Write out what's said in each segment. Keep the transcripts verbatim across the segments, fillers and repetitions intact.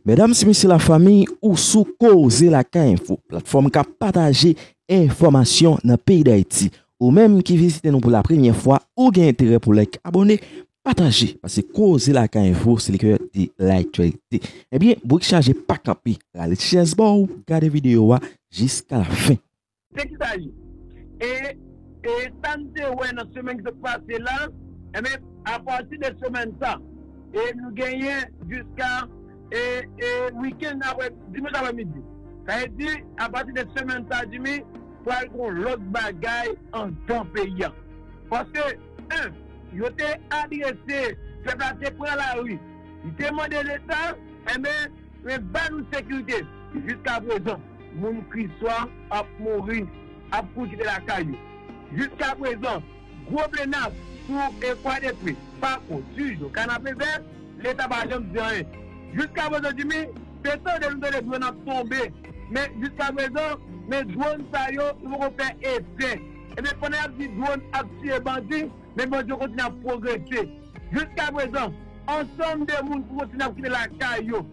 Medam, se mesye, lafanmi, ou sou Koze Lakay Enfo, platfòm k ap pataje enfòmasyon nan peyi Dayiti. Ou menm ki vizite nou pou la premyè fwa, ou gen enterè pou like, abòne, pataje, paske Koze Lakay Enfo, se le cœur de l'actualité. Ebyen, bourik chaje pa kanpe, rale chèz ba w, gade videyo a jiska lafen. Se ki sa ye? E, e sa n te wè nan semèn ki sot pase la, enben, apati de semèn sa, e nou genyen jiska, e, e wikenn apre, dimanch apre midi. Sa vle di, apati de semèn sa, Jimmy, pral gen lòt bagay anndan peyi a. Paske, en, yo te adrese, pèp la te pran lari. Li te mande Leta, enben, men ba nou sekirite. Jiska prezan, moun Kriswa ap mouri, ap kouri kite lakay yo. Jiska prezan, gwo menas sou e Kwadepre, Pako, Tijo, Kanapevè, Leta pa janm di anyen. Jiska prezan, Jimmy, se tande nou tande dwòn ap tonbe. Men jiska prezan, men dwòn sa yo, yo poko fè efè. Ebyen, pandan y ap di dwòn ap tiye bandi, men bandi yo kontinye ap pwogrese. Jiska prezan, ansanm de moun ki kontinye ap kite lakay yo.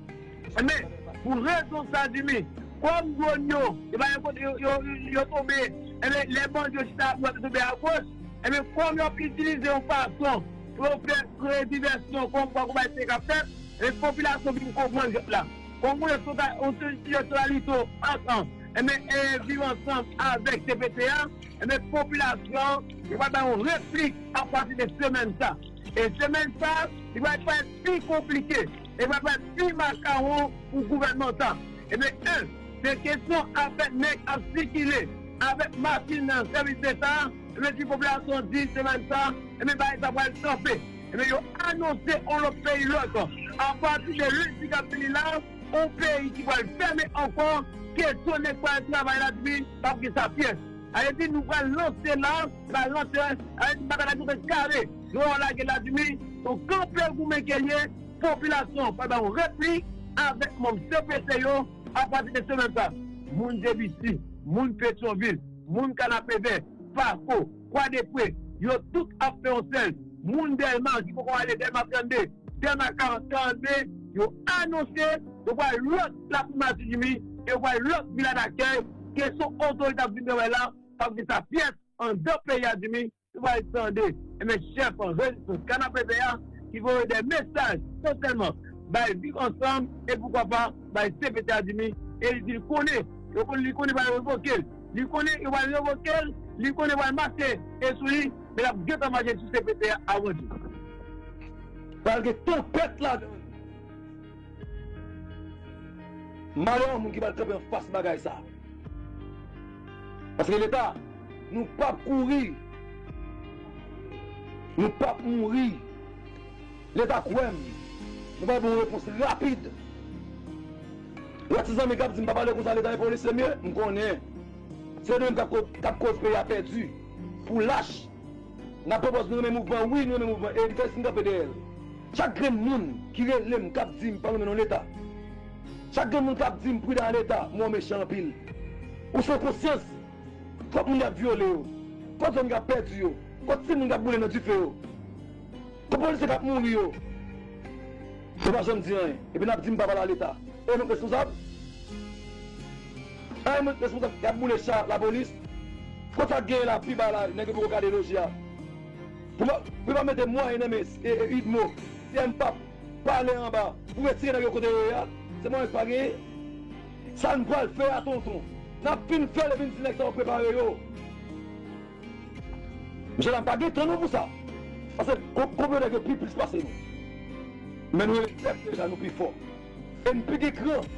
Men, pou rezon sa, Jimmy, kòm dwòn yo, yo pa gen kote yo, yo, yo tonbe, enben, lè bandi yo chita adwat, yo tonbe agoch, enben, kòm yo ap itilize yon fason pou yo fè kreye divèsyon, kòm kwa konbay se k ap fèt, enben, popilasyon vin konprann jwèt la. Kòm ou wè, yon sitiyasyon la li tou ansanm, enben, e, viv ansanm avèk C P T a, enben, popilasyon, yo pral bay yon replik apati de semèn sa. E semèn sa, li pral parèt pi konplike, e pral parèt pi makawon pou gouvènman sa. Ebyen, en, se kesyon afè nèg ap sikile avèk machin nan sèvis Leta, ebyen, ti popilasyon di semèn sa, ebyen, bagay sa pral kanpe. Ebyen, yo anonse yon lòt peyi lòk. Apati de lendi k ap vini la, yon peyi ki pral fèmen ankò, kesyon nèg pral travay la, di, p ap gen sa pyès. Sa vle di nou pral lanse la, pral lanse, sa vle di batay la gentan kare. Nou wè lage la, di, se yon kanpe goumen ke l ye, popilasyon pral bay yon replik avèk manm C P T yo apati de semèn sa. Moun Debisi, moun Petyonvil, moun Kanapevè, Pako, Kwadepre, yo tout ap fè yon sèl. Moun Dèlma ki poko ale, Dèlma trannde, Dèlma karant, karannde, yo anonse yo pral lòt Laprimati, Jimmy, e yo pral lòt Vila Dakèy, kesyon otorite ap vin travay la, pa vin sa pyès anndan peyi a, Jimmy, nou pral tande, enben, chèf rezistans Kanapevè a ki voye de mesaj, espesyalman bay Viv Ansanm e poukwa pa bay C P T a, Jimmy, e li di l konnen, yo konnen, li konnen pral revoke l, li konnen yo pral revoke l, li konnen pral mache e sou li, men l ap gentan mache sou C P T a avan di. Pral gen tanpèt ladan l. Malè a moun ki pral kanpe anfas bagay sa. Paske Leta, nou p ap kouri. Nou p ap mouri. Leta kwè m. Nou pral ba yon repons rapid. Lòt ti zanmi k ap di m pa pale konsa, Leta e polis se mye, m konnen. Se nou menm k ap ko-, k ap koz peyi a pèdi. Pou lach. N ap pran pòz nou renmen mouvman, wi, nou renmen mouvman, e li fè si n kanpe dèyè l. Chak grenn moun ki rele m, k ap di m pa renmen non Leta. Chak grenn moun k ap di m pridan a Leta, m wè w mechan anpil. Ou san konsyans. Kot moun y ap vyole yo? Kot zòn k ap pèdi yo? Kot timoun k ap boule nan dife yo? Kot polisye k ap mouri yo? Yo pa janm di anyen. Epi n ap di m pa pale a Leta. E nou k responsab? An, mwen responsab k ap boule cha lapolis. Kot sa k genyen la pi ba la, nèg yo poko gade loje a. Pou pa, pou pa mete mwayen nan men, e, e, Idmo, si M P A P pale anba, pou retire nèg yo kote yo ye a, se mwayen k pa genyen. Sa n pral fè a, tonton? N ap fin fè l epi n di nèg sa yo prepare yo. Mesye dam, pa gen tan non pou sa. Paske ko-, konplo nèg yo pi plis pase nou. Men nou respekte deja, nou pi fò. E n pi gen kran.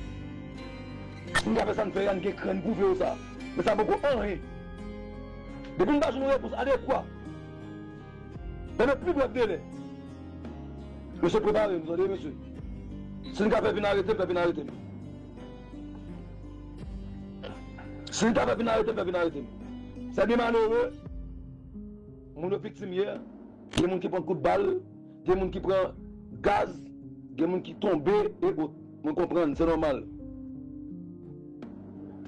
Si n ka fè sa n fè a, n gen kran, n pwouve yo sa. Men sa poko anyen. Depi n pa jwenn yon repons adekwa, nan le pli brèf delè, mesye, prepare nou, tande, mesye. Si n ka fè vin arete, fè vin arete nou. Si n ta fè vin arete, fè vin arete m. Sa byen malere, moun yo viktim yè, gen moun ki pran kout bal, gen moun ki pran gaz, gen moun ki tonbe e ot. Mwen konprann, se nòmal.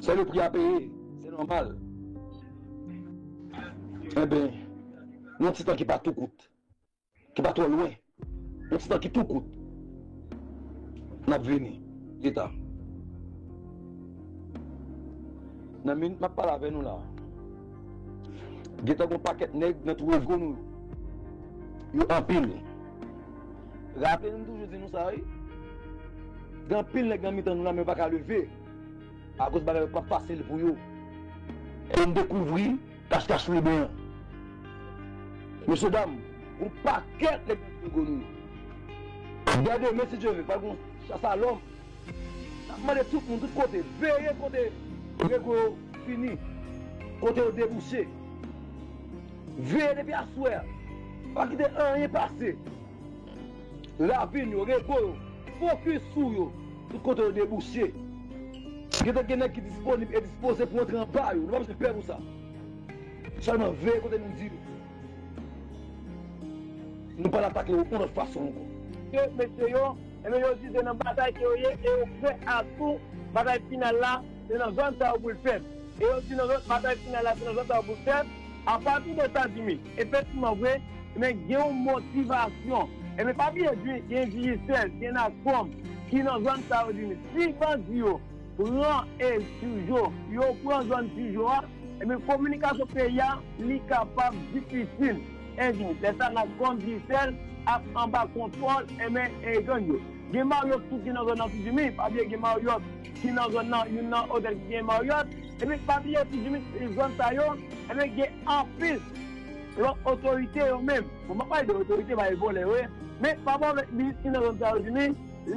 Se le pri a peye, se nòmal. Enben, yon ti tan ki pa tou kout. Ki pa twò lwen. Yon ti tan ki tou kout. N ap vini. Geta. Nan minit m ap pale avè nou la, gentan gon pakèt nèg nan twou ego nou yo. Yo anpil. Raple nou, m toujou di nou sa, wi. Gen anpil nèg nan mitan nou la, men yo pa ka leve. Akoz bagay yo pa fasil pou yo. E n dekouvri kach kach Liben an. Mesye dam, gon pakèt nèg nan twou ego nou yo. Dè demen, si Dye vle, pral gon chas a lòm. N ap mande tout moun, tout kote, veye kote rego yo fini, kote yo debouche. Veye depi aswè a. Pa kite anyen pase. Ravin yo, rego yo, fokis sou yo, tout kote yo debouche. Gentan gen nèg ki disponib e dispoze pou antre anba yo. Nou pa bezwen pè pou sa. Sèlman veye kote nou di yo. Nou pral atake yo yon lòt fason ankò. Ke mesye yo, enben, yo di se nan batay ke yo ye, e yo prè a tou, batay final la, se nan zòn sa yo pou l fèt. E yo di nan zòn, batay final la, se nan zòn sa yo pou l fèt. Apati de sa, Jimmy, efektivman vre, men gen yon motivasyon. Enben, pa bliye, Jimmy, gen Digicel, gen Nascom, ki nan zòn sa yo, Jimmy. Si bandi yo pran e Tijo, yo pran zòn Tijo a, enben kominikasyon peyi a, li kapab difisil. Enben, lè sa n ap konn Digicel ap anba kontwòl, enben, e gang yo. Gen Marriott tou ki nan zòn nan tou, Jimmy, pa bliye gen Marriott ki nan zòn nan, youn nan otèl ki gen Marriott. Enben, pa bliye tou, Jimmy, zòn sa yo, enben, gen anpil lòt otorite yo menm. Bon, m ap pale de otorite, pa de vòlè yo ye. Men, pa rapò avèk minis ki nan zòn sa yo, Jimmy,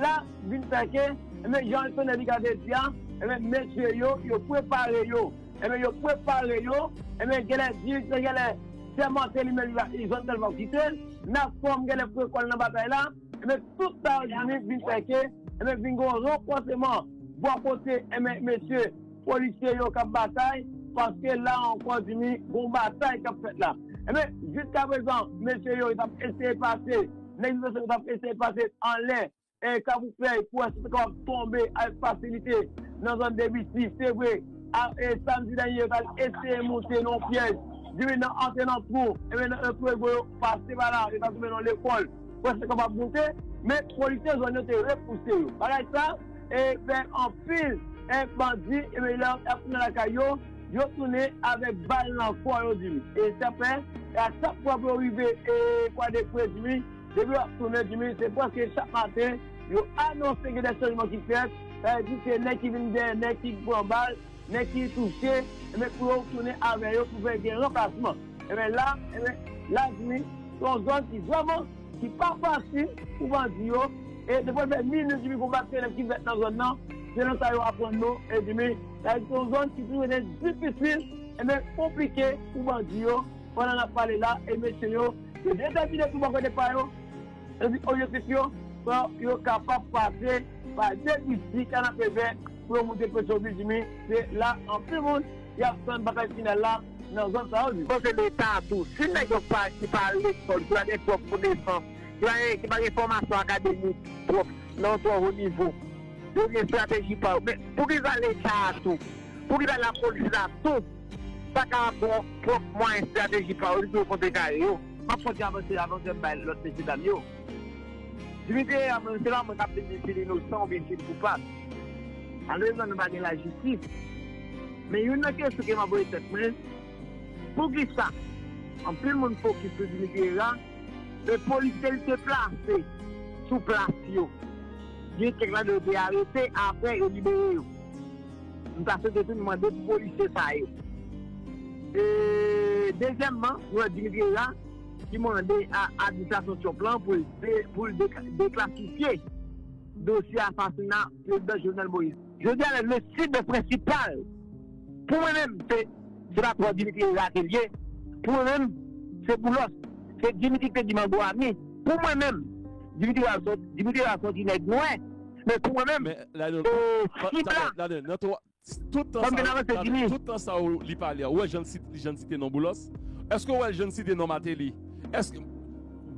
la, vin fè ke, enben, jan Alexander Picard te di a, enben, mesye yo, yo prepare yo. Enben, yo prepare yo. Enben, genlè dirijan, genlè sèmante li menm, li va, li jwenn tèlman kite. Nascom genlè pran kò l nan batay la. Enben, tout sa yo vin, vin fè ke, enben, vin gon ranfòseman bò kote, enben, mesye polisye yo k ap batay, paske la ankò, Jimmy, gon batay k ap fèt la. Enben, jiskaprezan, mesye yo, yo t ap eseye pase, nèg yo t ap eseye pase anlè e Kafoufèy pou wè si yo te kapab tonbe avèk fasilite nan zòn de Bisi. Se vre, a, e, samdi dènye, yo t al eseye moute nan yon pyèj. Jimmy, nan antre nan twou, enben, nan, nan twou ego yo pase pa la, yo t al tonbe nan lekòl. Pou wè si yo te kapab moute, men polisye zòn yo te repouse yo. Bagay sa, e, fè anpil, e, bandi, enben, lè y ap tounen lakay yo, yo tounen avèk bal nan kò yo, Jimmy. E sa fè, e a chak fwa pou yo rive, e, Kwa de Kwe, Jimmy, depi w ap tounen, Jimmy, se prèske chak maten, yo anonse gen de chanjman ki fèt. Sa vle di se nèg ki vin dèyè, nèg ki pran bal, nèg ki touche, enben pou yo tounen avè yo pou fè gen ranplasman. Enben la, enben la, Jimmy, se yon zòn ki vrèman, ki pa fasil pou bandi yo. E depi l fè minit, Jimmy, gon batay ki fèt nan zòn nan. Se nan sa yo aprann nou, e Jimmy, sa vle di se yon zòn ki toujou te difisil, enben konplike pou bandi yo. Pandan n ap pale la, e mesye yo, yo detèmine tou bò kote pa yo. Epi objektif yo, fò yo kapab pase pa de Bisi, Kanapevè, pou yo moute Petyonvil, Jimmy. Se la anpil moun y ap tann batay final la nan zòn sa yo, Jimmy. Bon, se Leta tou. Si nèg yo pa, ki pa lekòl, ki pa gen pwòp konesans, ki pa gen, ki pa gen fòmasyon akademik pwòp nan yon twò wo nivo, yo gen estrateji pa yo. Men poukisa Leta a tou? Poukisa lapolis la tou pa ka pran pwòp mwayen estrateji pa yo, li tou kontre kare yo? M ap kontinye avanse, avanse m bay lòt mesye dam yo. Dimitri Herard, mwen, se pa mwen k ap vin di si l inosan oubyen si l koupab. Malerezman, nou pa gen lajistis. Men youn nan kesyon ke m ap poze tèt mwen, poukisa anpil moun fokis sou Dimitri Herard, men polisye li te plase sou plas yo, gen kèk ladan yo te arete, apre yo libere yo. M ta swete tou n mande pou polisye sa yo. E, dezyèmman, nou wè Dimitri Herard ki mande a administrasyon Trump lan pou l de-, pou l de-, deklasifye dosye asasina prezidan Jovenel Moïse. Jodi a, le, le sible prensipal, pou mwen menm, se, se pa twò Dimitri Herard ke l ye. Pou mwen menm, se Boulos. Se Dimitri ki te di Mango Ami. Pou mwen menm, Dimitri Herard se, Dimitri Herard se yon ti nèg nwè. Men pou mwen menm, men, la, non, e, pa, sib la, talè, talè, nan twò, tout tan sa, talè, tout tan sa ou li pale a, ou wè jan l sit-, jan l site non Boulos? Èske ou wè l jan l site non Martelly? Èske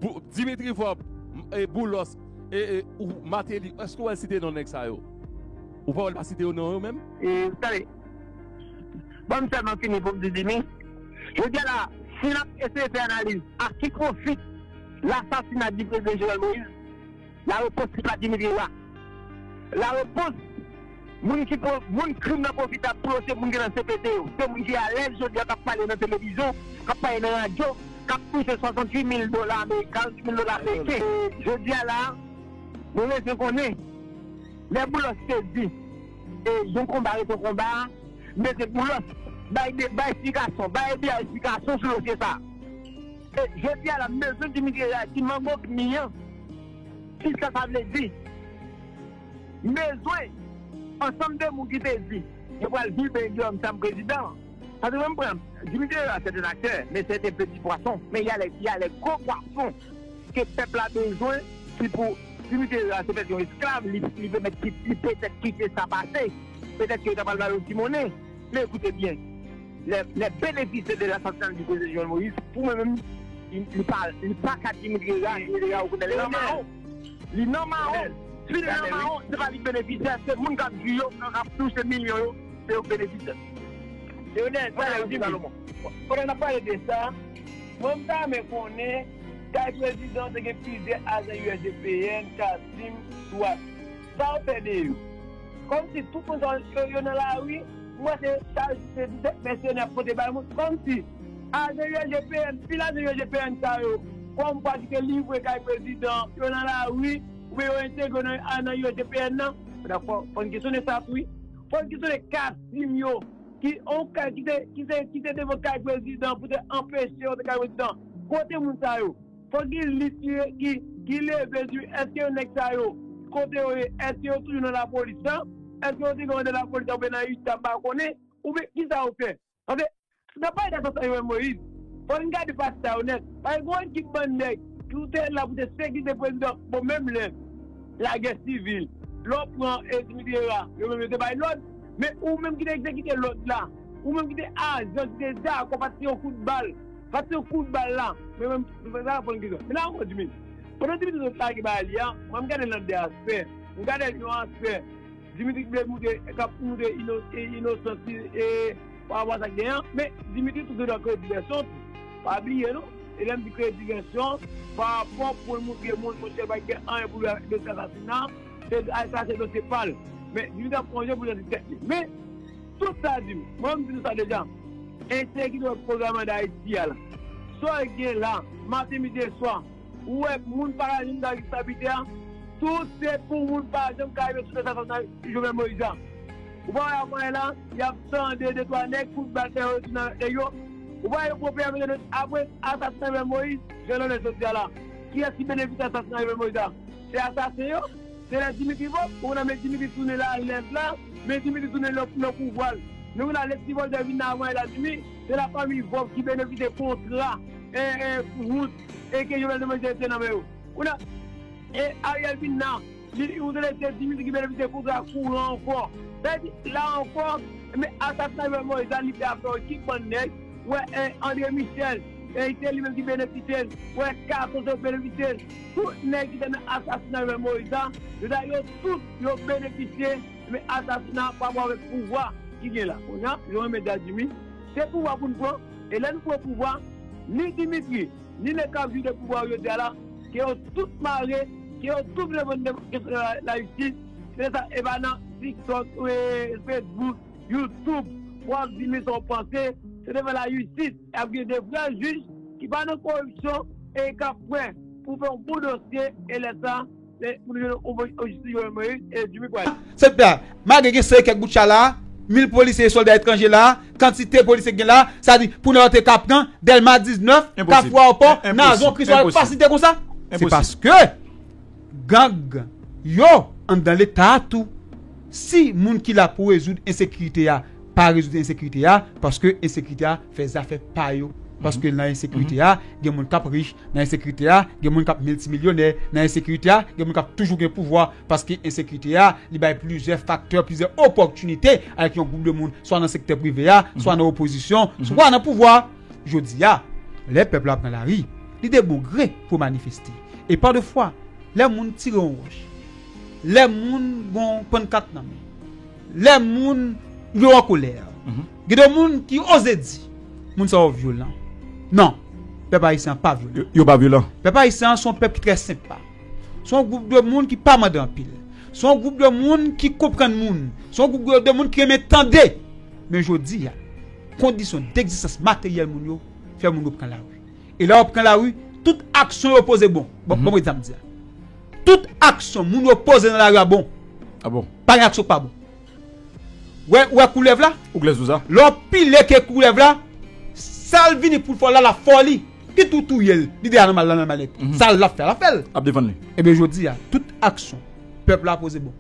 Bou-, Dimitri Vorbe, m-, e, Boulos, e, e, ou Martelly, èske ou wè l site non nèg sa yo? Ou pa wè l pa site yo non yo menm? E, talè, ban m sèlman fini pou m di Jimmy. Jodi a la, si n ap eseye fè analiz, a ki pwofi lasasina di prezidan Jovenel Moïse, la repons se pa Dimitri Herard. La repons, moun ki pwo- moun krim nan pwofitè ap pran se moun ki nan C P T yo. Se moun ki alèz jodi a k ap pale nan televizyon, k ap pale nan radyo, k ap touche swasanntuit mil dola ameriken, karanntuit mil dola ameriken. Jodi a la, nou bezwen konnen, lè Boulos te di, e yon konba rete yon konba, bezwen Boulos bay de bay esplikasyon, bay de esplikasyon sou dosye sa. E jodi a la, m bezwen Dimitri Herard di mango k mi an. Kisa sa vle di? M bezwen ansanm de moun ki te di yo pral vin bay Guillaume Sam prezidan. Paske mwen m pran Dimitri Herard se te aktè, men se te peti pwason, men y a les y a les gros poissons ke pèp la bezwen, ki pou Dimitri Herard se fèt yon esklav, li li pèmèt ki li petèt kite sa pase, petèt ke yo ta pral ba yo ti monnen. Men ekoute byen, les les bénéficiaires de l'assassinat du président Jovenel Moïse, pou mwen menm, li li pa li pa ka Dimitri Herard, Dimitri Herard ou konnen li nan mawon. Li nan mawon. Si li nan mawon, se pa li k benefisyè, se moun k ap jwi yo, k ap touche milyon yo, se yo k benefisyè. Leonel, sa yo di Salomon. Pandan n ap pale de sa, mwen m ta renmen konnen kay prezidan te gen plizyè ajan U S G P N, Kasim, swat. Sa yo fè de yo? Kòmsi tout moun sa yo, yo nan lari, m wè se sa yo se disèt mèsenè ap pote bay moun. Kòmsi ajan U S G P N, pil ajan U S G P N sa yo, kòm kwa ki te livre kay prezidan, yo nan lari, oubyen yo entegre nan, nan U S G P N nan. Fò, fò n kesyone sa tou, wi. Fò n kesyone Kasim yo, ki on kay ki te, ki te, ki te devan kay prezidan pou te anpeche yo te kay prezidan. Kote moun sa yo? Fò gen lis ki, ki, ki leve sou èske nèg sa yo, kote yo ye, èske yo toujou nan lapolis la? Èske yo te gen nan lapolis la oubyen nan UTAP, m pa konnen? Oubyen kisa yo fè? Paske, n ap pale de asasen Jovenel Moïse, fò n gade pati sa yo nèt. Paske gen yon ekip bann nèg ki te la pou te sekirize prezidan, bon, menm lè lagè sivil, lè w pran e Dimitri Herard, yo menm yo te bay lòd, men ou menm ki te egzekite lòd la, ou menm ki te ajan, ki te dakò, pa tire yon kout bal, pa tire yon kout bal la, men menm, se sa fò n kite. Men la ankò Dimitri. Pandan Dimitri sot lage bagay li a, mwen m gade l nan de aspè. M gade l yon aspè, Dimitri vle moutre, k ap moutre ino- e- inosans li, e, pa rapò a sa k genyen an, men Dimitri tou gentan kreye divèsyon tou. Pa bliye non, e lè m di kreye divèsyon, pa rapò pou l moutre moun, monchè, pa gen anyen pou l wè avèk dosye asasina, se, sa se dosye pa l. Men Dimitri ap pran je pou l di tèt li. Men, tout sa di m, mwen m di nou sa deja, ensekirite w ap pwogram an Dayiti a la. Sa w gen la, maten, midi e swa, ou wè moun pa ka jwenn gari stabilite a, tout se pou moun pa janm ka rive sou tèt asasina Jovenel Moïse a. Ou pa wè avan la, y ap tande de twa nèg kout bal fè yo tounen avèk nèg yo. Ou pa wè yo pran peyi a mete nan apre asasina Jovenel Moïse, jan nou wè jodi a la. Kiyès ki benefisye asasina Jovenel Moïse a? Se asasen yo? Se lè Dimitri vòp, ou nan men Dimitri tounen la lèv la, men Dimitri tounen nan, nan pouvwa l. Nou la lè ti vòltè vin nan avan Etazini, se lafanmi vòp ki benefisye kontra, e, e, wout, e ke Jovenel Moïse te nan men yo. Kounye a, e Ariel vin nan, li, ou te lè se Dimitri ki benefisye kontra kouran ankò. Sa vle di, la ankò, men asasina Jovenel Moïse la, li fè avè yon ekip bann nèg, wè, e, André Michel, e, se li menm ki benefisye l, wè, Kato se benefisye l. Tout nèg ki te nan asasina Jovenel Moïse la, yo ta yo tout, yo benefisye, men asasina pa rapò avèk pouvwa ki gen la. Kounye a, yo renmen Dadjimi, se pouvwa pou n pran, e lè nou pran pouvwa, ni Dimitri, ni nèg k ap jwi de pouvwa yo jodi a la, ke yo tout mare, ke yo tout reponn de kesyon la, lajistis, se sa, e pa nan TikTok, e, Facebook, YouTube, w ap di men sa w panse, se devan lajistis, y ap gen de vrè jij ki pa nan koripsyon e k ap prè pou fè yon bon dosye, e lè sa, lè pou nou jwenn yon, yon jistis Jovenel Moïse e Jimmy Pway. Sèt pè, malgre gen seri kèk bout cha la, mil polisye e sòlda etranje la, kantite polisye ki gen la, sa di, pou nèg yo te ka pran, Dèlma diznèf, Kafou Ayewopò, Nazon, Kriswal, fasilite konsa. Se paske gang yo anndan Leta a tou. Si moun ki la pou rezoud ensekirite a pa rezoud ensekirite a, paske ensekirite a fè zafè pa yo. Paske nan ensekirite a, gen moun k ap rich, nan ensekirite a, gen moun k ap miltimilyonè, nan ensekirite a, gen moun k ap toujou gen pouvwa, paske ensekirite a, li bay plizyè faktè, plizyè opòtinite avèk yon gwoup de moun, swa nan sektè prive a, swa nan opozisyon, swa nan pouvwa. Jodi a, lè pèp la pran lari, li de bon gre pou manifeste. E pa de fwa, lè moun tire yon wòch, lè moun gon pannkat nan men, lè moun yo an kolè, gen de moun ki oze di, moun sa yo vyolan. Non, pèp ayisyen an pa vyolan. Yo, yo pa vyolan. Pèp ayisyen an se yon pèp ki trè senpa. Se yon gwoup de moun ki pa mande anpil. Se yon gwoup de moun ki konprann moun. Se yon gwoup de moun ki renmen tande. Men jodi a, kondisyon degzistans materyèl moun yo fè moun yo pran lari. E lè yo pran lari, tout aksyon yo poze bon. Bon, bon, egzanp di a. Tout aksyon moun yo poze nan lari a bon. Ah bon? Pa gen aksyon ki pa bon. Wè, wè koulèv la? Ou klè sou sa? Lè w pile ke koulèv la, sa l vini pou l fè w la, l ap fè w li. Kit ou touye l, li deja nan mal la, nan malèt. Sa l ap fè, l ap fè l. Ap defann li. Ebyen, jodi a, tout aksyon pèp la poze bon.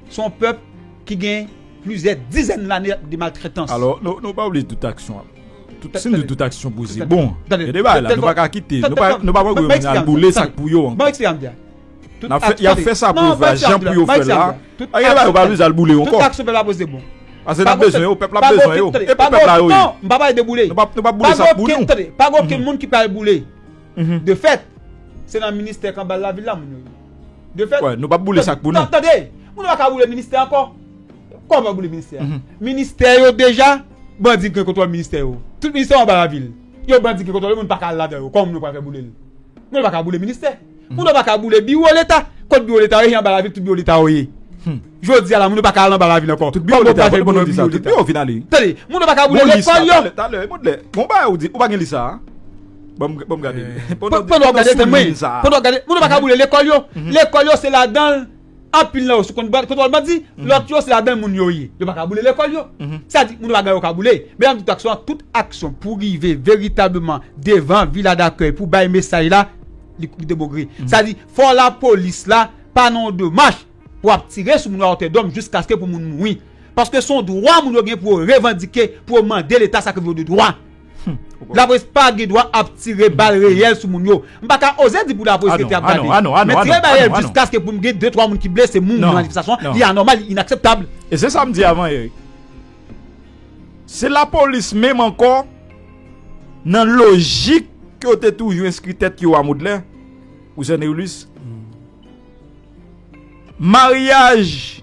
Se yon pèp ki gen plizyè dizèn lane de maltretans. Alò, nou, nou pa oblije tout aksyon ap. Tout, si nou di tout aksyon poze bon, gen de bagay la, nou pa ka kite, nou pa, nou pa pran goumen al boule sa k pou yo ankò. Ban eksplike m byen. Y ap fè sa pou yo fè, jan pou yo fè la. Gen de bagay yo pa bezwen al boule yo ankò. Tout aksyon pèp la poze bon. Paske n ap bezwen yo, pèp la ap bezwen yo. E pou pèp la yo ye. Non, m pa pale de boule. Nou p ap boule sa k pou nou. Pa gen okenn moun ki pral boule. De fèt, se nan ministè k anba lavil la moun yo ye. De fèt, nou p ap boule sa k pou nou. Tande, moun yo pa ka boule ministè ankò. Kòman boule ministè a? Ministè yo deja, bandi gen kontwòl ministè yo. Tout ministè yo anba lavil. Yo bandi gen kontwòl yo, moun pa ka al ladan yo. Kòman moun yo pral fè boule l? Moun yo pa ka boule ministè. Moun yo pa ka boule biwo leta. Kot biwo leta yo ye? Anba lavil tout biwo leta yo ye. Jodi a la, moun yo pa ka al anba lavil ankò. Tout biwo leta, tout biwo leta. Tout biwo final. Tande, moun yo pa ka boule lekòl yo. Talè, talè, bon bagay ou di, ou pa gen li sa. Bon, bon gade. Pandan w gade, pandan w gade, moun yo pa ka boule lekòl yo. Lekòl yo se ladan l. Anpil nan yo sou kontwòl bandi, lòt yo se ladan moun yo ye. Yo pa ka boule lekòl yo. Sa di, moun yo pa gen yo ka boule. Men nan tout aksyon, tout aksyon pou rive veritableman devan vila dakèy, pou bay mesaj la, li, li de bon gre. Sa di, fò lapolis la pa nan yon demach pou ap tire sou moun yo a otè dòm jiskaske pou moun mouri. Paske se yon dwa moun yo gen pou yo revandike, pou yo mande Leta sa ki yo de dwa. Lapolis pa gen dwa ap tire bal reyèl sou moun yo. M pa ka oze di pou lapolis rete ap gade. Men tire bal reyèl jiskaske pou m gen de twa moun ki blese, mouri nan manifestasyon, li anòmal, li inakseptab. E se sa m di avan, Eric. Se lapolis menm ankò, nan lojik ke yo te toujou enskri tèt yo a Modlè, ou sè Nerilus. Maryaj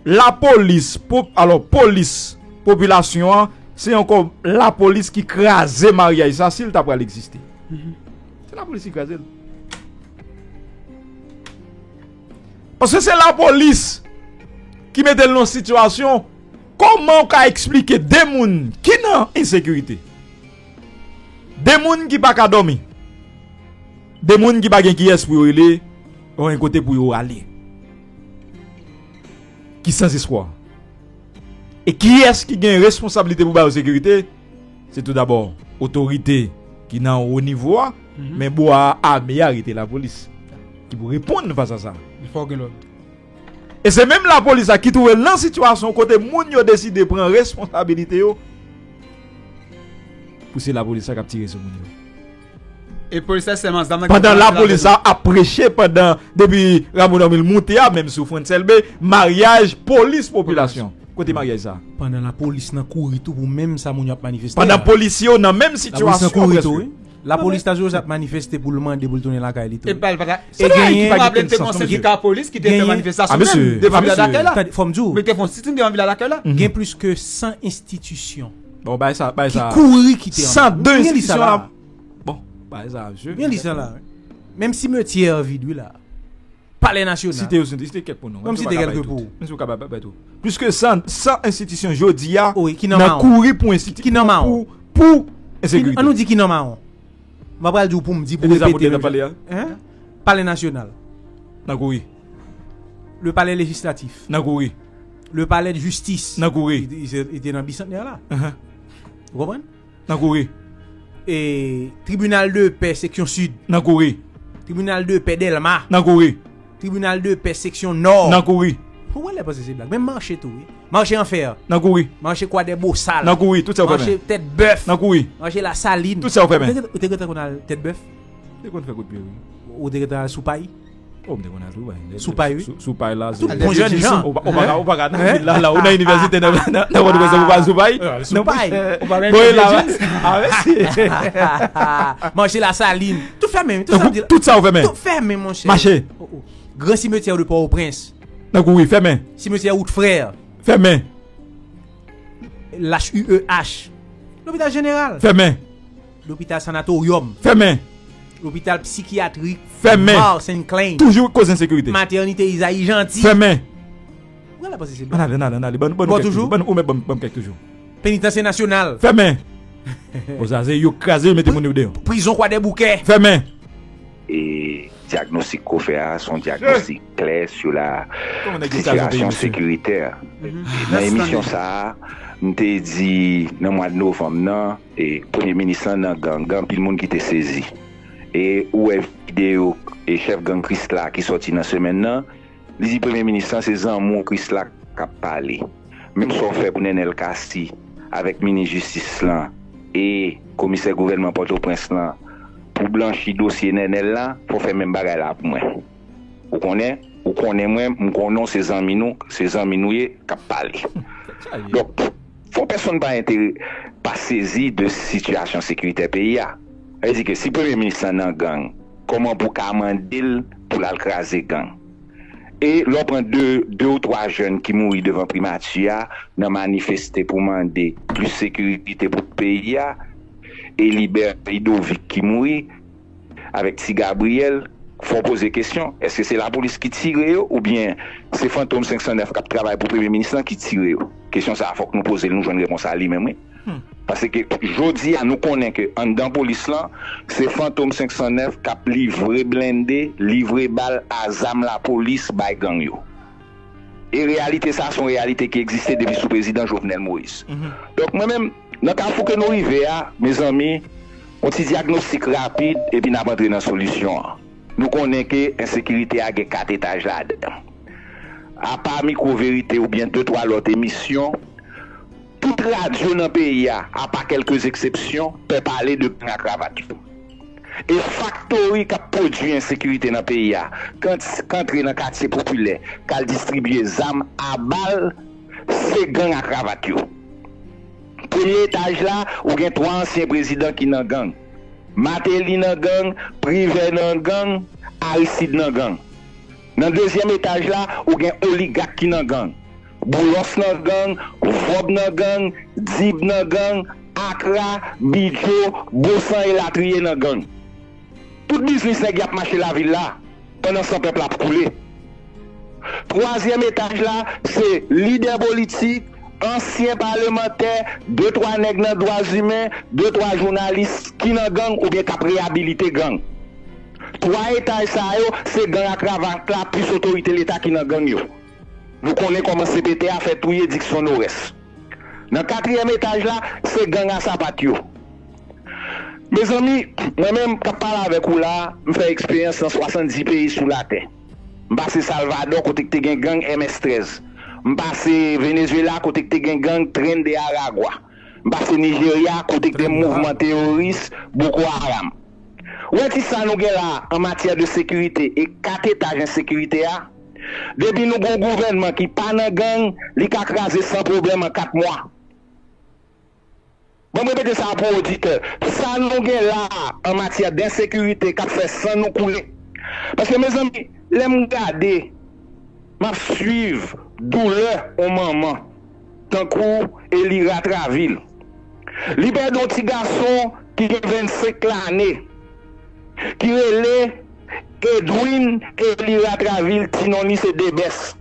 lapolis, alò, polis, popilasyon an, se ankò lapolis ki kraze maryaj sa si l ta pral egziste. Se lapolis ki kraze l. Paske se lapolis ki mete l nan sitiyasyon, kòman w ka eksplike de moun ki nan ensekirite, de moun ki pa ka dòmi, de moun ki pa gen kiyès pou yo rele, pa gen kote pou yo ale, ki sanzespwa. E kiyès ki gen responsablite pou ba yo sekirite? Se tou dabò otorite ki nan wo nivo a, men bò a ame a rete lapolis ki pou reponn fas a sa. Fò gen lòd. E se menm lapolis la ki twouve l nan sitiyasyon kote moun yo deside pran responsabilite yo pou se lapolis la k ap tire sou moun yo. Pandan lapolis la ap preche, pandan, depi Rameau Normil moute a, menm sou Frantz Elbé, maryaj, polis, popilasyon. Kote maryaj sa? Pandan lapolis nan kouri tou pou menm sa moun yo ap manifeste. Pandan polisye yo nan menm sitiyasyon prèske. Lapolis ta jodi a ap manifeste pou l mande pou l tounen lakay li tou. E pa l pa ta. E genyen. M raple m te gen yon sendika polis ki te fè manifestasyon menm devan vila dakèy la. Tande, fò m di w. Men te fè yon sitin devan vila dakèy la. Gen plis ke san enstitisyon. Bon, bay sa, bay sa. Ki kouri kite ann. San de enstitisyon la. Bon, bay sa, mesye. Gen li sa la. Menm simetyè an vid wi la. Palè Nasyonal. Site yo, site kèk pou nou. Menm si te kèk pou. Menm si w ka bay tou. Plis ke san, san enstitisyon jodi a nan kouri pou enstitisyon, pou ensekirite. Ann nou di ki nan mawon. Mwen pral di w pou m di, pou repete. Palè Nasyonal. Nan kouri. Le palais législatif. Nan kouri. Le palais de justice. Nan kouri. Li te nan Bisantnè la. Ou konprann? Nan kouri. E, tribinal de pè seksyon sid. Nan kouri. Tribinal de pè Dèlma. Nan kouri. Tribinal de pè seksyon nò. Nan kouri. Ou wè lè panse se blag. Menm mache tou wi. Mache anfè. Nan kouri. Mache kwa dè bosal. Nan kouri. Tout sa ou fèmen. Mache tèt bèf. Nan kouri. Mache lasalin. Tout sa ou fèmen. Ou te gentan konn al tèt bèf? Te konn fè kout pye wi. Ou te gentan al sou pay? Oh, m te konn al sou pay. Sou pay, wi. Sou pay la. Tout bon jèn jan. Ou pa ka, ou pa ka nan vil la, la, ou nan inivèsite, nan, nan, nan Pòtoprens, ou pa al sou pay? Sou pay. Ou pa menm mete jeans? Ah, mèsi. Mache Lasalin. Tout fèmen, tout sa. Tout sa ou fèmen? Tout fèmen, monchè. Mache. Gran simetyè de Pòtoprens. Nan kouri, fèmen. Simetyè Wout Frè. Fèmen. L H U E H. Lopital Jeneral. Fèmen. Lopital Sanatoryòm. Fèmen. Lopital psikyatrik Fèmen. Mars and Klein. Toujou koze ensekirite. Matènite Izayi Janti. Fèmen. Ou genlè panse se blan? Ann ale, ann ale, ann ale. Ban, ban nou kèk toujou. Ban, ou mèt ban, ban kèk toujou. Penitansye Nasyonal. Fèmen. Bon, sa se yo kraze, yo mete moun yo deyò. Prizon Kwadèboukè. Fèmen. E dyagnostik ke w fè a, se yon dyagnostik klè sou la sitiyasyon sekiritè. Nan emisyon sa a, m te di nan mwa novanm nan, e premye minis lan nan gang, gen anpil moun ki te sezi. E ou wè videyo e chèf gang Krisla ki sòti nan semèn nan, li di premye minis lan se zanmi w Krisla k ap pale. Menm sa w fè pou Nenel Cassy avèk minis jistis lan e komisè gouvènman Pòtoprens lan pou blanchi dosye Nenel la, fò w fè menm bagay la pou mwen. Ou konnen, ou konnen mwen, m konnen w se zanmi nou, se zanmi nou ye k ap pale. Donk, fò pèsonn pa entere, pa sezi de sitiyasyon sekiritè peyi a. Sa vle di ke si premye minis lan nan gang, kòman pou w ka mande l pou l al kraze gang? E lè w pran de, de ou twa jèn ki mouri devan primati a nan manifeste pou mande plis sekirite pou peyi a, e Libè Ludovic ki mouri, avèk Ti Gabriel, fò w poze kesyon, èske se lapolis ki tire yo oubyen se Fantom senk san nèf k ap travay pou premye minis lan ki tire yo? Kesyon sa a fòk nou poze l, nou jwenn repons a li menm wi. Paske jodi a nou konnen ke anndan polis lan, se Fantom senk san nèf k ap livre blende, livre bal a zam lapolis bay gang yo. E reyalite sa a se yon reyalite ki egziste depi sou prezidan Jovenel Moïse. Donk mwen menm, nan kafou ke nou rive a, mezanmi, yon ti dyagnostik rapid epi n ap antre nan solisyon an. Nou konnen ke ensekirite a gen kat etaj ladan. Apa Mikwo Verite oubyen de twa lòt emisyon, tout radyo nan peyi a, apa kèlke eksepsyon, pè pale de gang a kravat yo. E faktori k ap pwodui ensekirite nan peyi a, k ant-, k antre nan katye popilè, k al distribye zam a bal, se gang a kravat yo. Premye etaj la, ou gen twa ansyen prezidan ki nan gang. Martelly nan gang, Privert nan gang, Aristide nan gang. Nan dezyèm etaj la, ou gen oligak ki nan gang. Boulos nan gang, Vòb nan gang, Dib nan gang, Akra, Bidjo, Bosan elatriye nan gang. Tout biznis nèg y ap mache lavil la, pandan san pèp la ap koule. Twazyèm etaj la, se lidè politik, ansyen palemantè, de twa nèg nan dwa imen, de twa jounalis ki nan gang oubyen k ap reyabilite gang. Twa etaj sa yo, se gang a kravat la, plis otorite Leta ki nan gang yo. Nou konnen kòman C P T a fè touye Dickson Norès. Nan katriyèm etaj la, se gang a sapat yo. Mezanmi, mwen menm k ap pale avèk ou la, m fè eksperyans nan swasanndis peyi sou latè. M pase Salvadò kote k te gen gang M S trèz. M pase Venezuela kote k te gen gang Tren de Aragua. M pase Nijerya kote k te mouvman teworis Boko Haram. Ou wè ti sa nou gen la an matyè de sekirite e kat etaj ensekirite a? Depi nou gon gouvènman ki pa nan gang, li ka kraze san pwoblèm an kat mwa. Ban m repete sa pou oditè. Sa nou gen la a an matyè densekirite k ap fè san nou koule. Paske mezanmi, lè m gade, m ap swiv doulè yon manman tankou Elira Travil. Li pèdi yon ti gason ki gen vennsenk lane, ki rele Edwin Elira Travil, ti non li se Debès.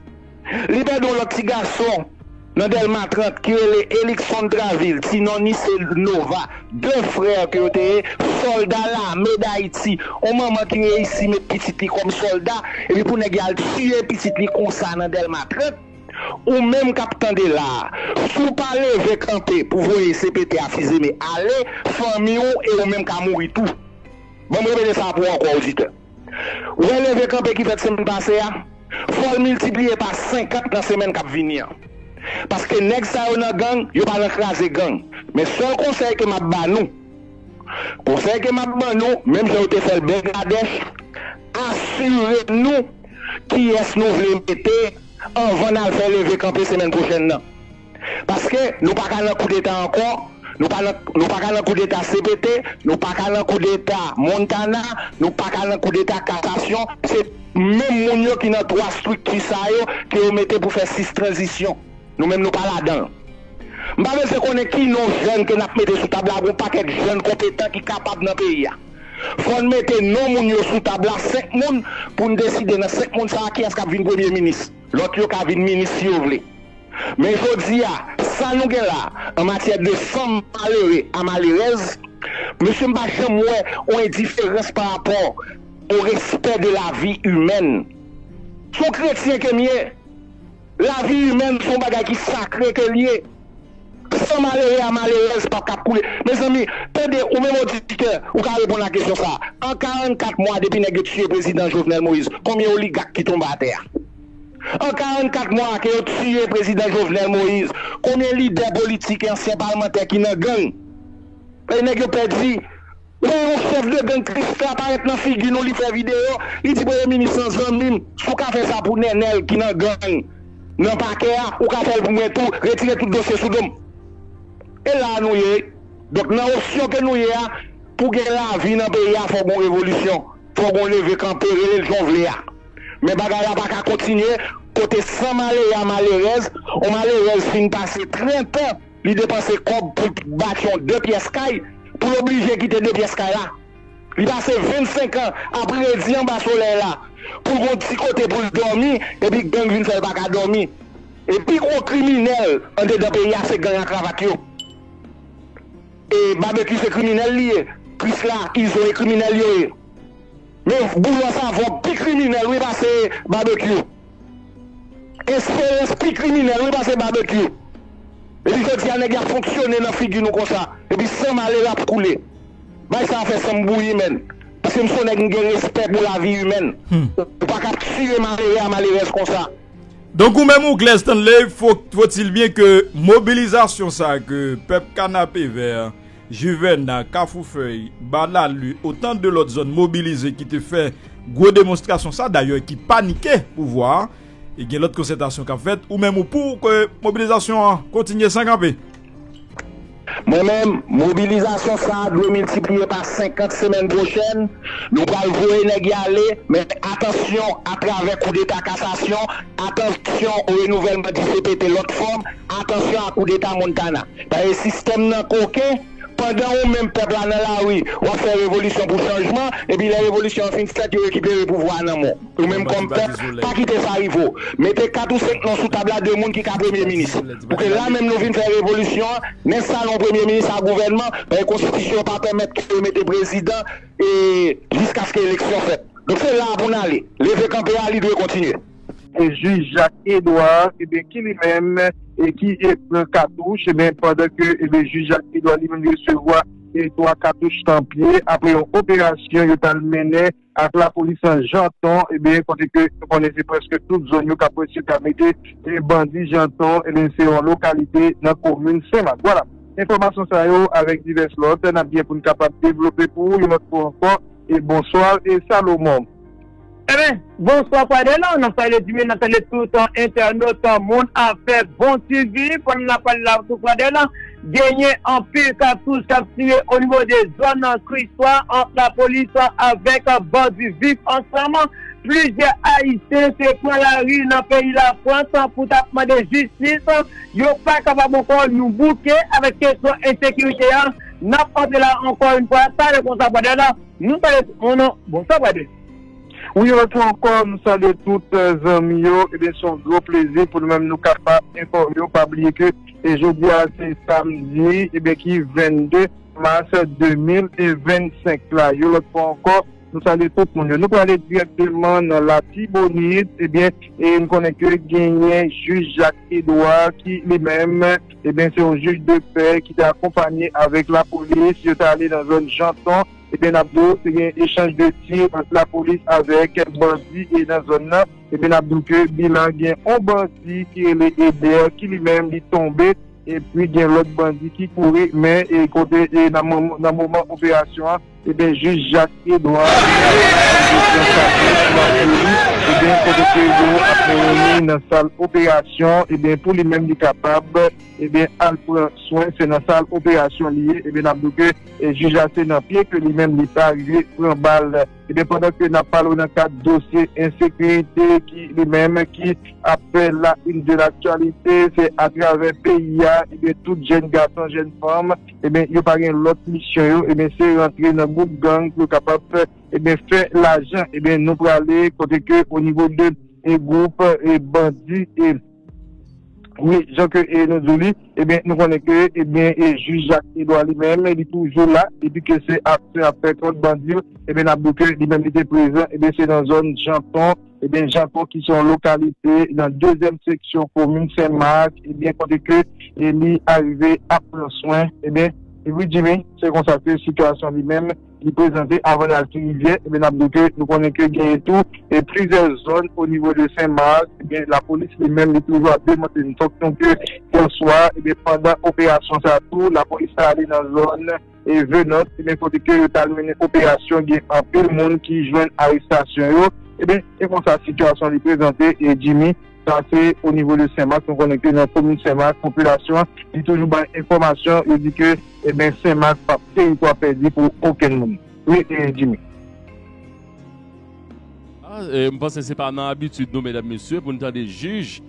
Li pèdi yon lòt ti gason nan Dèlma trant ki rele Elikson Travil, ti non li se Nova. De frè ke yo te ye, sòlda lame Dayiti. Yon manman ki reyisi met pitit li kòm sòlda, epi pou nèg y al tiye pitit li konsa nan Dèlma trant. Ou menm k ap tande la a, si w pa leve kanpe pou voye C P T a Fizeme ale, fanmi w e ou menm ka mouri tou. Ban m repete sa pou w ankò, oditè. Ou wè leve kanpe ki fèt semèn pase a? Fò l miltipliye pa senkant nan semèn k ap vini an. Paske nèg sa yo nan gang, yo pa nan kraze gang. Men sèl konsèy ke m ap ba nou, konsèy ke m ap ban nou, menm jan yo te fè l Bangladèch, asire nou kiyès nou vle mete anvan n al fè leve kanpe semèn pwochèn nan. Paske nou pa ka nan koudeta ankò, nou pa nan, nou pa ka nan koudeta C P T, nou pa ka nan koudeta Montana, nou pa ka nan koudeta kasasyon. Se menm moun yo ki nan twa estrikti sa yo ke yo mete pou fè sis tranzisyon. Nou menm nou pa ladan l. M pa bezwen konnen ki non jèn ke n ap mete sou tab la, gon pakèt jèn konpetan ki kapab nan peyi a. Fò n mete non moun yo sou tab la, senk moun, pou n deside nan senk moun sa a kiyès k ap vin premye minis. Lòt yo ka vin minis si yo vle. Men jodi a, sa nou gen la, an matyè de san malere a malerèz, mesye, m pa janm wè yon endiferans pa rapò o respè de la vi imèn. Se yon kretyen ke m ye. Lavi imèn se yon bagay ki sakre ke l ye. San malere a malerèz p ap ka koule. Mezanmi, tande, ou menm oditè, ou ka reponn a kesyon sa a. An karannkat mwa depi nèg yo tiye prezidan Jovenel Moïse, konbyen oligak ki tonbe atè a? An karannkat mwa ke yo tiye prezidan Jovenel Moïse, konbyen lidè politik e ansyen palmantè ki nan gang? E nèg yo pèdi. Wè yon chèf de gang Krisla parèt nan figi nou, li fè videyo, li di premye minis lan zanmi m, si w ka fè sa pou Nènèl ki nan gang nan pakè a, ou ka fè l pou mwen tou, retire tout dosye sou do m. E la a nou ye. Donk nan opsyon ke nou ye a, pou gen lavi nan peyi a, fò gen yon revolisyon, fò gen yon leve kanpe, rele l jan w vle a. Men bagay la pa ka kontinye, kote san malere a malerèz, yon malerèz fin pase trant an, li depanse kòb pou l bati yon de pyès kay, pou l oblije kite de pyès kay la. Li pase vennsenk an ap redi anba solèy la, pou l gen yon ti kote pou l dòmi, epi gang vin fè l pa ka dòmi. E pi gwo kriminèl andedan peyi a se gang a kravat yo. E Babekyou se kriminèl li ye. Krisla, Izo e kriminèl yo ye. Men Boulos Avòg pi kriminèl wi pase Babekyou. Esperans pi kriminèl wi pase Babekyou. Epi jodi a nèg y ap fonksyone nan figi nou konsa. Epi san malere ap koule. Bay sa a fè san m bouyi menn. Paske m se yon nèg m gen respè pou lavi imèn. Ou pa ka ap tiye malere a malerèz konsa. Donk ou menm ou Glè Stanley, faut-il bien que mobilizasyon sa ke pèp Kanapevè, Juvena, Kafoufèy, Badlalu, otan de lòt zòn mobilize ki te fè gwo demonstrasyon sa, dayè ki panike pouvwa a, e gen lòt konsètasyon k ap fèt, ou menm ou pou ke mobilizasyon an kontinye san kanpe? Mwen menm, mobilizasyon sa a dwe miltipliye pa senkant semèn pwochèn. Nou pral voye nèg y ale, men atansyon atravè koudeta kasasyon, atansyon o renouvèlman di C P T lòt fòm, atansyon a koudeta Montana. Paske sistèm nan koken, pandan ou menm pèp la nan lari, w ap fè revolisyon pou chanjman, epi lè revolisyon an fin fèt, yo rekipere pouvwa a nan men w. Ou menm kòm pèp, pa kite sa rive w. Mete kat ou senk non sou tab la de moun ki ka premye minis. Pou ke la menm nou vin fè revolisyon an, nan salon premye minis ak gouvènman, paske konstitisyon an pa pèmèt ke yo mete prezidan e jiskaske eleksyon fèt. Donk se la a pou n ale. Leve kanpe a, li dwe kontinye. E jij Jacques Edouard, ebyen, ki li menm e ki e pran katouch, ebyen, pandan ke ebyen, jij Jacques Edouard li menm li resevwa e twa katouch nan pye apre yon operasyon yo t al mennen ak lapolis nan Janton, ebyen, kote ke nou konnen se prèske tout zòn yo k ap resye ta mete e bandi Janton, ebyen, se yon lokalite nan komin Senmak. Vwala, enfòmasyon sa yo avèk divès lòt, n ap gen pou n kapab devlope pou ou yon lòt fwa ankò. E bonswa, e Salomon. Ebyen, bonswa Fradela, n ap salye Dimi, n ap salye tout entènot Moun Afè Bon T V, pandan n ap pale la tou Fradela, genyen anpil katouch k ap tire o nivo de zòn Kriswa ant lapolis avèk bandi Viv Ansanm. Plizyè Ayisyen te pran lari nan peyi Lafrans pou t ap mande jistis. Yo pa kapab ankò nou bouke avèk kesyon ensekirite a. N ap antre la ankò yon fwa, sa yo konsa Fradela, nou salye tout moun, bonswa Fradela. Wi, yon lòt fwa ankò, nou salye tout zanmi yo. Ebyen, se yon gwo plezi pou nou menm nou kapab enfòme yo. Pa bliye ke e jodi a se samdi, ebyen, ki vennde mas de mil vennsenk la. Yon lòt fwa ankò, nou salye tout moun yo. Nou prale dirèkteman nan Latibonit, ebyen, e nou konnen ke genyen jij Jacques Edouard ki li menm, ebyen, se yon jij de pè ki te akonpanye avèk lapolis, yo te ale nan zòn Janton, ebyen, n ap di w, te gen echanj de tir ant lapolis avèk bandi e nan zòn nan. Ebyen, n ap di w ke bilan gen yon bandi ki rele Eber ki li menm li tonbe, epi gen lòt bandi ki kouri, men e kote e nan moman, nan moman operasyon an, ebyen, jij Jacques Edouard, li menm, li pran katouch nan pye li, Ebyen, kote ke yo ap mennen li nan sal operasyon, ebyen, pou li menm li kapab, ebyen, al pran swen, se nan sal operasyon li ye. Ebyen, n ap di ke, e, jij la se nan pye ke li menm li pa rive pran bal. Ebyen, pandan ke n ap pale w nan kad dosye ensekirite ki li menm ki ap fè la une de l'actualité, se atravè peyi a, ebyen, tout jèn gason, jèn fanm, ebyen, yo pa gen lòt misyon yo, ebyen, se rantre nan gwoup gang pou yo kapab fè, ebyen, fè lajan. Ebyen, nou prale kote ke o nivo de, e, gwoup, e, bandi, e, wi, jan ke, e, nou di w li, ebyen, nou konnen ke, ebyen, e, jij Jacques Edouard li menm, li toujou la, epi ke se aksyon ap fè kont bandi yo, ebyen, n ap di w ke li menm li te prezan, ebyen, se nan zòn Janton, ebyen, Janton ki se yon lokalite nan dezyèm seksyon komin Senmak, ebyen, kote ke, e, li arive ap pran swen, ebyen, e wi, Jimmy, se konsa ke sitiyasyon li menm, li prezante avan l al Ti Rivyè, ebyen, n ap di ke nou konnen ke genyen tou, e plizyè zòn o nivo de Senmak, ebyen, lapolis li menm, li toujou ap demante n. Donk, nou ke yè swa, ebyen, pandan operasyon sa tou, lapolis ta ale nan zòn, e Venant, ebyen, kote ke yo ta al mennen operasyon, gen anpil moun ki jwenn arestasyon yo. Ebyen, se konsa sitiyasyon li prezante, e Jimmy, sa se o nivo de Senmak, nou konnen ke nan komin Senmak, popilasyon an, li toujou bay enfòmasyon, yo di ke, ebyen, Senmak p ap teritwa pèdi pou okenn moun. Wi, e Jimmy. Ah, e, m panse se pa nan abitid nou, medam, mesye, pou n tande jij,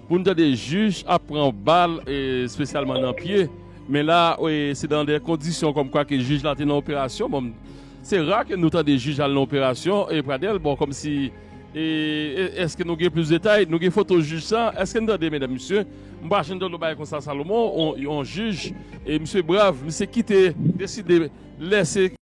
pou n tande jij ap pran bal, e, espesyalman nan pye. Men la, e, se nan de kondisyon kòmkwa ke jij la te nan operasyon. Bon, se ra ke nou tande jij al nan operasyon, e, Pradel, bon, kòmsi, e, e, èske nou gen plis detay? Nou gen foto jij sa? Èske n tande, medam, mesye? M pa janm tande yon bagay konsa, Salomon, yon, yon jij, e, misye brav, misye kite, deside lèse